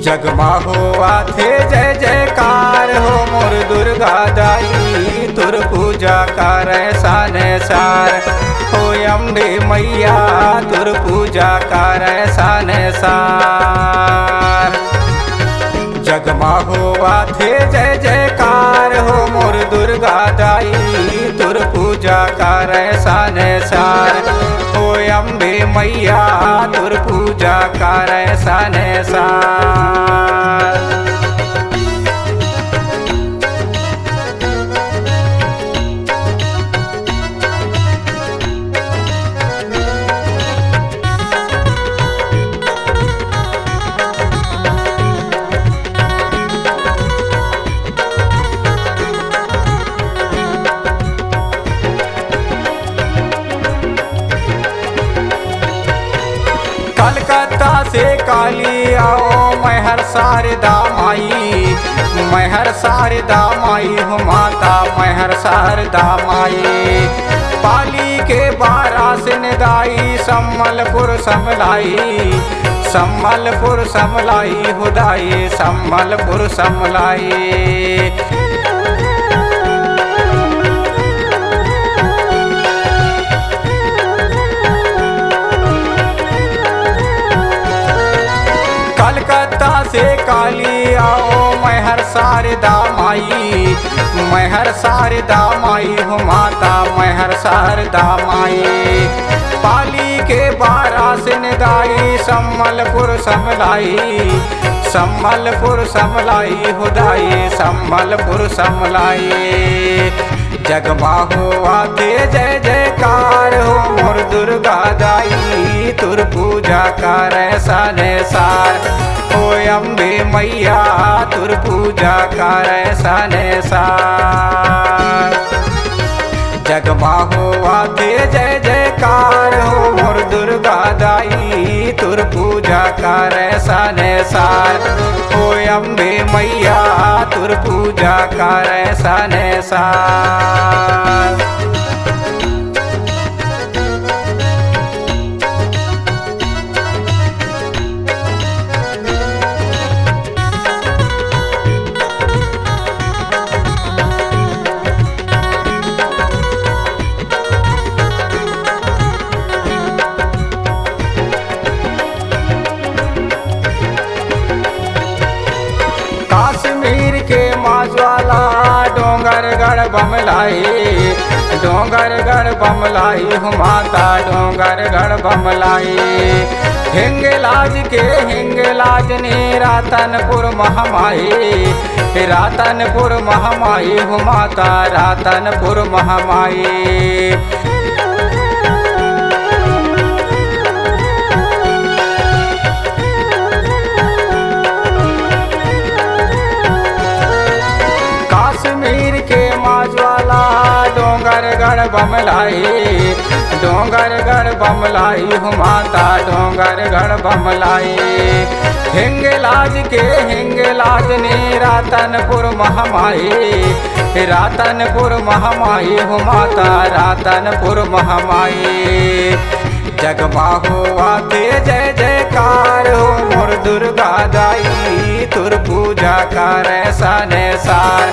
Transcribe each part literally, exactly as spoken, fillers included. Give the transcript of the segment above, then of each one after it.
जग मा होवथे जय जयकार हो मोर दुर्गा दाई, तोर पूजा करय सनेसार। हो अम्बे मैया तोर पूजा करय सनेसार। जग मा होवथे जय जयकार हो मोर दुर्गा दाई, तोर पूजा करय सनेसार। हो अम्बे मैया तोर पूजा करय सनेसार। कलकत्ता से काली आओ मैहर शारदा माई, मैहर शारदा माई हो माता, मैहर शारदा माई। पाली के बारासिन दाई, संबलपुर समलाई, संबलपुर समलाई हो दाई, संबलपुर समलाई। कलकत्ता से काली आओ मैहर शारदा माई, मैहर शारदा माई हो माता, मैहर शारदा माई। पाली के बारासिन दाई, संबलपुर समलाई, संबलपुर समलाई हो दाई, संबलपुर समलाई। जग मा होवथे जय जयकार हो मोर दुर्गा दाई, तोर पूजा करय सनेसार। हो अम्बे मैया तोर पूजा करय सनेसार। जग मा होवथे जय जयकार हो मोर दुर्गा दाई, तोर पूजा करय सनेसार। हो अम्बे मैया तोर पूजा करय सनेसार। कश्मीर के माँ ज्वाला, डोंगरगढ़ बमलाई, डोंगरगढ़ बमलाई हो माता, डोंगरगढ़ बमलाई। हिंगलाज के हिंगलाजनी, रातनपुर महामाई, रातनपुर महामाई हो माता, रातनपुर महामाई। कश्मीर के माँ ज्वाला, डोंगरगढ़ बमलाई, डोंगरगढ़ बमलाई हो माता, डोंगरगढ़ बमलाई। हिंगलाज के हिंगलाजनी, रातनपुर महामाई, रातनपुर महामाई हो माता, रातनपुर महामाई। जग मा होवथे जय जयकार हो मोर दुर्गा दाई, तोर पूजा करय सनेसार।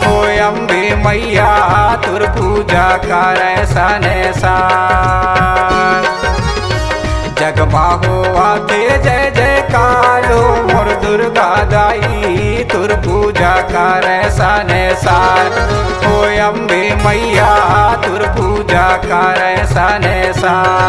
हो अम्बे मैया तोर पूजा करय सनेसार। जग मा होवथे जय जयकार हो मोर दुर्गा दाई, तोर पूजा करय सनेसार। हो अम्बे मैया तोर पूजा करय सनेसार।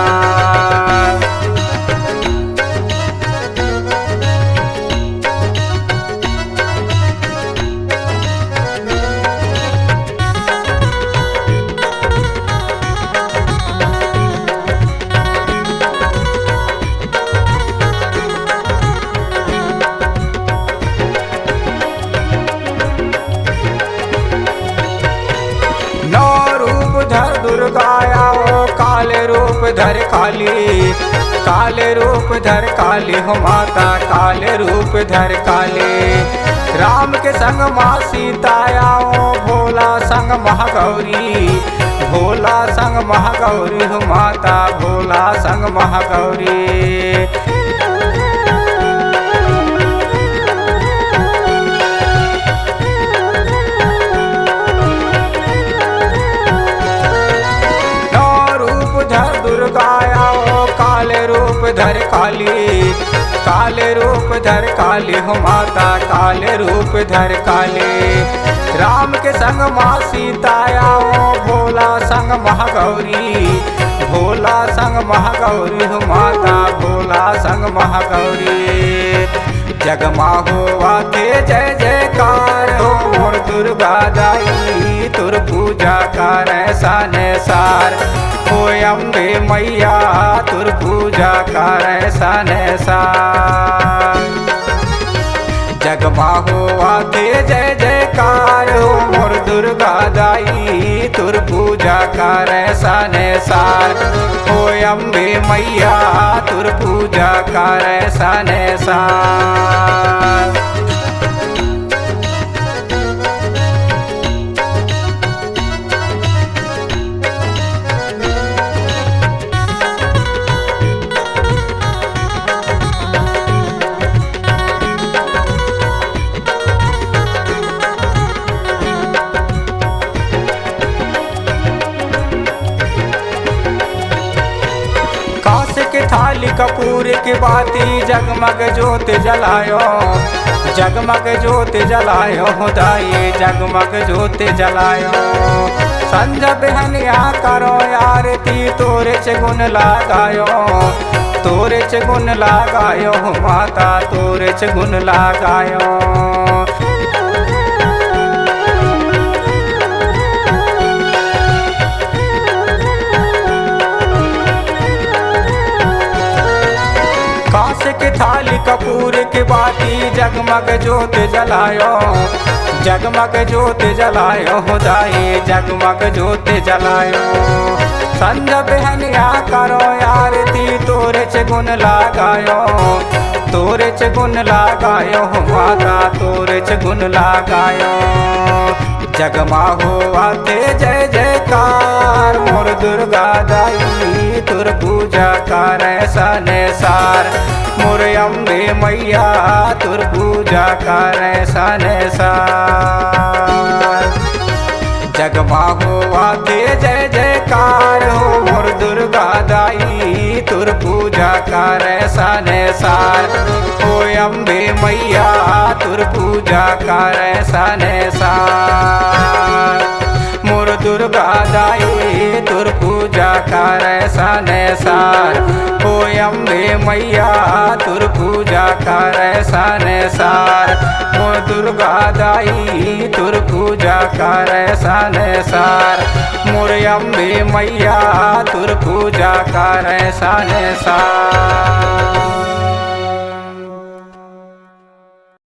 नौ रूप धर दुर्गा आओ, काल रूप धर काली, काल रूप धर काली हो माता, काल रूप धर काली। राम के संग माँ सीता आओ, भोला संग महागौरी, भोला संग महागौरी हो माता, भोला संग महागौरी। काल रूप धर काली हो माता, काल रूप धर काली। राम के संग माँ सीता आयो, भोला संग महागौरी, भोला संग महागौरी हो माता, भोला संग महागौरी। जग मा होवत हे जय जयकार हो मोर दुर्गा दाई, तोर पूजा करे संसार। हो अम्बे मैया तोर पूजा करे संसार। जग मा होवत हे जय जयकार हो मोर दुर्गा दाई, तोर पूजा करे संसार। हो अम्बे मैया तोर पूजा करे संसार। कांसे के थाली कपूर के बाती, जगमग जोत जलायो, जगमग जोत जलायो हो दाई, जगमग जोत जलायो। संझा बिहनिया करो आरती, तोरेच गुन लगायो, तोरेच गुन लगायो हो माता, तोरेच गुन लगायो। कांसे के थाली कपूर के बाती, जगमग जोत जलायो, जगमग जोत जलायो हो दाई, जगमग जोत जलायो। संझा बिहनिया करो आरती, तोरेच गुन लगायो, तोरेच गुन लगायो हो माता, तोरेच गुन लगायो। जग मा होवत हे जय जयकार मोर दुर्गा दाई, तोर पूजा करे संसार। मोर अम्बे मैया तोर पूजा करे संसार। जग मा होवत हे जय जयकार हो मोर दुर्गा दाई, तोर पूजा करे संसार। हो अम्बे मैया तोर पूजा करे संसार। मोर दुर्गा दाई तोर पूजा करे संसार। हो अम्बे मैया तोर पूजा करे संसार। मोर दुर्गा दाई तोर पूजा करे संसार। मोर अम्बे मैया तोर पूजा करे संसार।